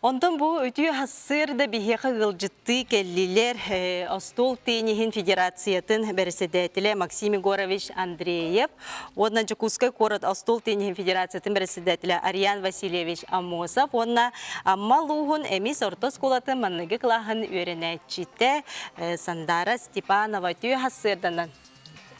Онтон бу үтүө сарсыарда биһиэхэ ыалдьыттыы кэллилэр остуол тенниһин федерациятын бэрэссэдээтэлэ Максим Егорович Андреев уонна Дьокуускай куорат остуол тенниһин федерациятын бэрэссэдээтэлэ Ариан Васильевич Аммосов уонна Амма улууһун Эмис орто оскуолатын маҥнайгы кылааһын үөрэнээччитэ Сандаара Степанова үтүө сарсыарданан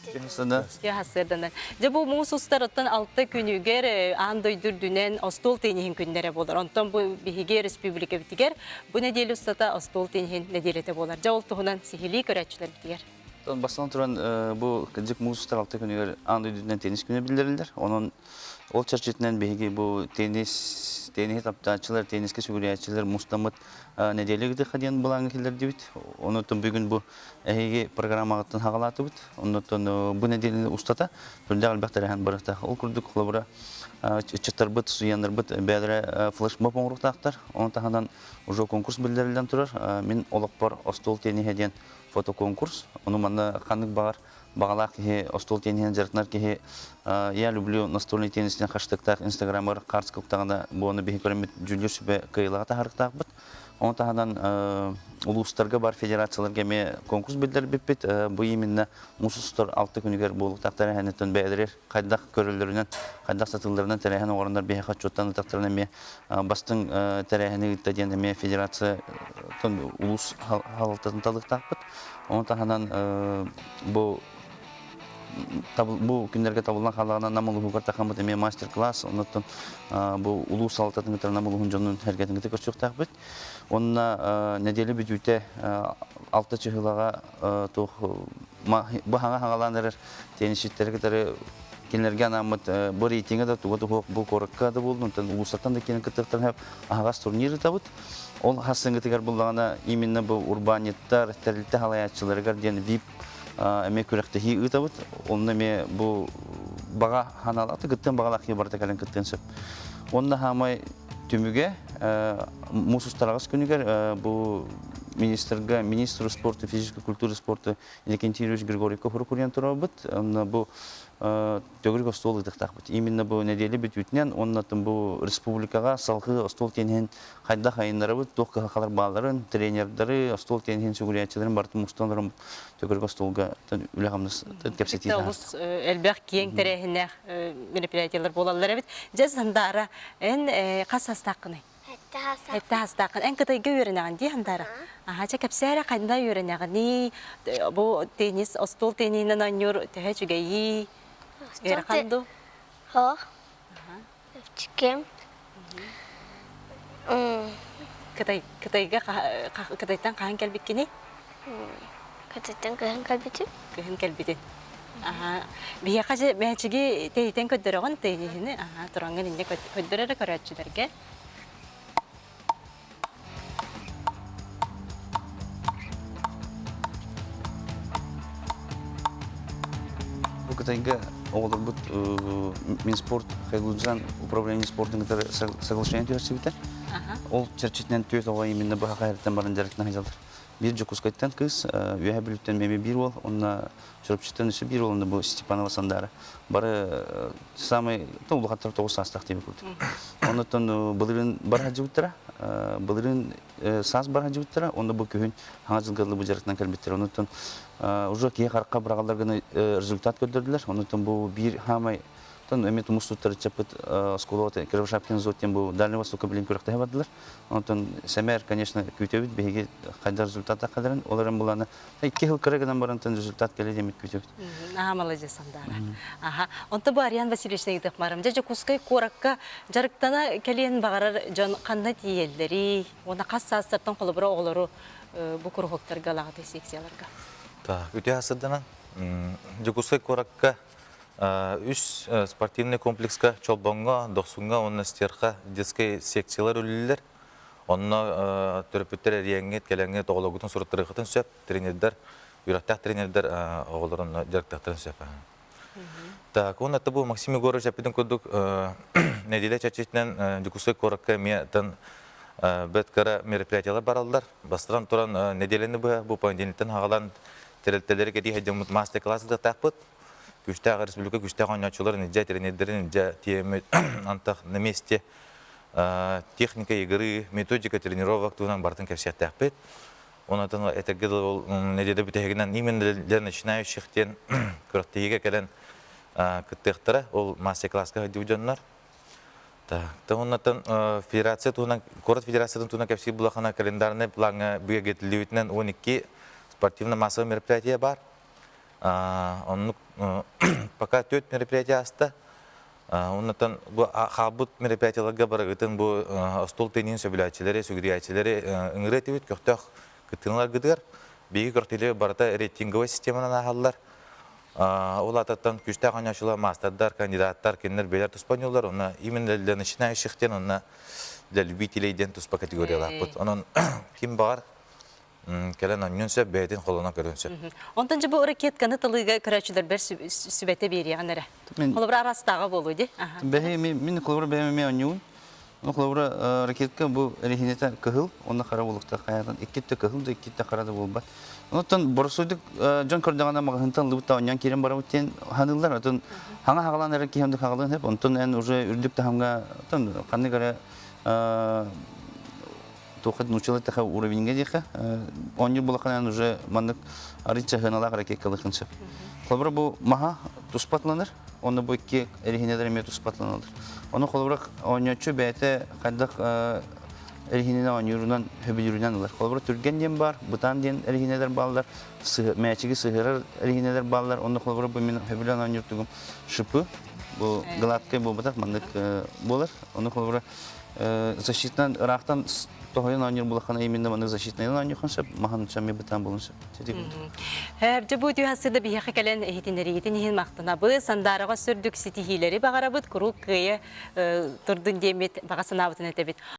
Сырданан. Дьэ бу муус устар оттон алта күнүгэр аан дойду үрдүнэн остуол тенниһин күннэрэ буолар. Онтон бу биһиги республикабытыгар бу нэдиэлэ устата остуол тенниһин нэдиэлэтэ буолар. Дьэ ол туһунан сиһилии көрөөччүлэрбитигэр. Бастатан туран бу кырдьык муус устар алта күнүгэр аан дойду үрдүнэн теннис күнэ биллэриллэр. Онон ол чэрчитинэн биһиги бу теннис, тенниһи таптааччылар, теннискэ сүгүрүйээччилэр мустаммыт нэдиэлэ ыытыахха диэн былааҥҥа киллэрдибит. Онон бүгүн бу Эһиги программаҕыттан хаҕалаатыбыт. Оннуттан бу нэдиэлэни устата сүрдээх элбэх тэрээһин барыахтаах. Ол курдук, холобура, ыччаттарбыт, студеннарбыт бэйэлэрэ флешмоб оҥоруохтаахтар. Ону таһынан уже конкурс биллэриллэн турар. Мин олохпор остуол тенниһэ диэн фотоконкурс. Ону манна ханнык баҕар баҕалаах киһи остуол тенниһинэн дьарыктанар киһи «Я люблю настольный теннис» диэн хаштыктаах инстаграмыгар хаартыска уктаҕына бу ону биһи көрөммүт дьүүллүүр сүбэ кыайыылааҕа таһаарыахтаахпыт. Ону таһынан улуустарга бар федерацияларга эмиэ конкурс биллэрбиппит. Бу именно муус устар алта күнүгэр буолуохтаах тэрээһиниттэн бэйэлэригэр хайдах көрөллөрүнэн, хайдах сатыылларынан тэрээһин оҥороннор биһиэхэ отчуоттан ытахтарынан эмиэ бастыҥ тэрээһини ыытта диэн эмиэ федерация улуус салалтатын талыахтаахпыт. Ону таһынан бу бу күннэргэ табыллан хааллаҕына Нам улууһугар тахаммыт эмиэ мастер-класс, оннуттан бу улуус салалтатын кытары Нам улууһун дьонун эргэтин кытта көрсүөхтээхпит. Уонна нэдиэлэ бүтүүтэ алта чыһылаҕа туох бу хаҥа хаҥалаан эрэр теннисчиттэри кытары кинилэргэ анааммыт бу рейтингэ да туга туһуох бу куоракка да буоллун, онтон улуустартан да киирэн кыттыахтарын сөп аһаҕас турнир ыытабыт. Ол хассыҥҥытыгар буллаҕына именно бу урбаанньыттар, тэрилтэ салайааччыларыгар диэн VIP эмиэ күрэхтэһии ыытабыт. Онно эмиэ бу баҕа ханаалаах кыттыан баҕалаах киһи барыта кэлэн кыттыан сөп. Онно хаамай түмүгэ муус устар күнүгэр бу министрга, министру спорта, физической культуры спорта Иннокентий Юрьевич Григорьевка хурук турабыт. Онно бу төгүрүк остуол ыытыахтаахпыт. Именно бу нэдиэлэ бүтүүтүнэн уонна бу республикаҕа салгыы остуол тенниһин хайдах айыннарабыт, туох кыһалҕалар баалларын, тренердары, остуол тенниһин сүгүрүйээччилэрин барытын мустан олорон төгүрүк остуолга үлэ-хамнас кэпсэтии Олус элбэх киэҥ тэрээһиннээх мероприятиелар буолаллар эбит. Дьэ, Сандаара, эн хас саастааххыный? Этте хастааххын. Эн Кытайга үөрэнэҕин дии, Хандаара? Аха, чэ, кэпсээ эрэ, ханна үөрэнэҕиний? Бу теннис, остуол тенниһинэн оонньуур төһө үчүгэйий? Ыарахан дуу? Ох. Ким? Кытай, Кытайга, Кытайтан хаһан кэлбиккиний? Кытайтан кыһын кэлбитим. Кыһын кэлбитин. Аха. Биһиэхэ же мээчиги тэйитэн көрдөрөҕүн тенниһини. Аха, тураҥҥын инньэ көрдөр эрэ көрөөччүлэргэ. Бу Кытайга оҕолорбут Минспорт Хайлунжан управление спортун кытары соглашение түһэрсибитэ. Ол чэрчитинэн түөрт оҕо именно быһа хайырыттан баран дьарыктана сылдьаллар. Биир Дьокуускайтан кыыс, Үөһээ Бүлүүттэн эмиэ биир уол, уонна Чурапчыттан өссө биир уол, бу Степанова Сандара. Бары самый улахаттар 9 саастаах диэбит курдук. Оннуттан былырыын бар сылдьыбыттара, былырыын саас бар сылдьыбыттара, онно бу күһүн хаҥа дьылга бу дьарыктан кэлбиттэр. Оннуттан уже киһи харахха быраҕаллар гына результат көрдөрдүлэр. Оннуттан бу биир хаамай Оттон эмиэ тумус туттар ыччаппыт оскуола Кривошапкин зот диэн бу Дальний Востокка билин күрэхтэһэ бардылар. Онтон сэмээр, конечно, күүтэбит биһиги хайдах результат кэлэрин, ол эрэн буланы икки сыл кыра гынан баран результат кэлэ диэмит күүтэбит. Аха, маладьыас Сандаара. Аха. Онто бу Ариан Васильевич ыйытыахмарым. Дьэ Дьокуускай куоракка дьарыктана кэлиэн баҕарар дьон ханна тиийэллэрий? Уонна хас саастартан холобура оҕолору бу куруһуоктарга ылаҕытый секцияларга? Так, үтүө сырданан Дьокуускай куоракка Үс спортивный комплекска Чолбоҥҥо, Дохсуҥҥа уонна Стерха детскай секциялар үлэлииллэр. Онно төрөппүттэр эрийэҥҥит, кэлэҥҥит оҕолоргутун суруттарыаххытын сөп. Тренердэр, үөрэхтээх тренердэр оҕолорун дьарыктыахтарын сөп. Так, уонна бу Максим Егорович эппитин курдук нэдиэлэ чэрчитинэн Дьокуускай куоракка эмиэ бэрт кыра мероприятиялар бараллар. Бастатан туран нэдиэлэни быһа бу понедельниктан хаҕалаан тэрилтэлэри кэтии сылдьаммыт мастер-класс ыытыахтаахпыт. Күүстээх республика күүстээх оонньооччуларын илдьэ, тренердэрин илдьэ тиэммит антах на месте. Техника игры, методика тренировок туһунан барытын кэпсиэхтээхпит. Онон этэргэ дылы ол нэдиэлэ бүтэһигинэн именно для начинающих диэн күрэхтэһиигэ кэлэн кыттыахтара. Ол мастер-класска сылдьыбыт дьоннор. Оннотон федерация туһунан, куорат федерациятын туһунан кэпсиир булахана календарнай плаҥҥа бигэргэтиллибитинэн 12 спортивно-массовый мероприятие баар. Оннук пока төрт мероприятие ааста. Оннотон бу хаалбыт мероприятиеларга барыгытын бу остуол тенниһин сөбүлээччилэри, сүгүрүйээччилэри ыҥырыа этибит көхтөөх кыттыыларгытыгар. Биһиги күрэхтэһиилэр барыта рейтинговай системанан ааһаллар. Ол аатыттан күүстээх оонньооччулар, маастардар, кандидаттар, кинилэр бэйэлэр туспа оонньууллар. Онно именно для начинающих диэн, онно для любителей диэн туспа категориялаахпыт. Онон ким баҕар кэлэн оонньуон сөп, бэйэтин холонон көрүөн сөп. Онтон дьэ бу ракетканы талыыга көрөөччүлэрбэр сүбэтэ биэриэҕин эрэ. Холобура араастааҕа буолуо дии. Бэһи мин холобура бэйэм эмиэ оонньуубун. Ну, холобура, ракетка бу эрэһиинэтэ кыһыл, уонна хара буолуохтаах хайаатан иккитэ кыһыл да, иккитэ хара да буолбат. Онтон боросуйдук дьон көрдөҕүнэ маҕаһыынтан ылбыт да оонньоон киирэн барабыт диэн ханыыллар. Отон хаҥа хаҕалаан эрэр киһи оннук хаҕалыан сөп. Онтон эн уже үрдүк таһымҥа отон ханнык эрэ туохха нууччалыы тэхэ уровеньга диэхэ оонньуур булаханан уже маннык арыйча сыаналаах ракеткалыхын сөп. Холобура бу маһа туспатланар, онно бу икки эрэһиинэлэр эмиэ туспатланалар. Ону холобура оонньооччу бэйэтэ хайдах эрэһиинэни оонньуурунан хөбүлүүрүнэн ылар. Холобура түргэн диэн баар, бытаан диэн эрэһиинэлэр бааллар, мээчиги сыһыарар эрэһиинэлэр бааллар. Онно холобура бу мин хөбүлээн оонньуур тугум шипы, бу гладкай буолбатах маннык буолар. Ону холобура защитынан ыраахтан тоһойон оонньуур булаххана именно маннык защитнайынан оонньуохун сөп, маһын сэмми бытаан булун сөп. Дьэ бу үтүө биһиэхэ кэлэн иһитиннэриигитин иһин махтанабыт, Сандаараҕа сүрдүк ситиһиилэри баҕарабыт, куруук кыайа турдун диэммит баҕа санаабытын этэбит.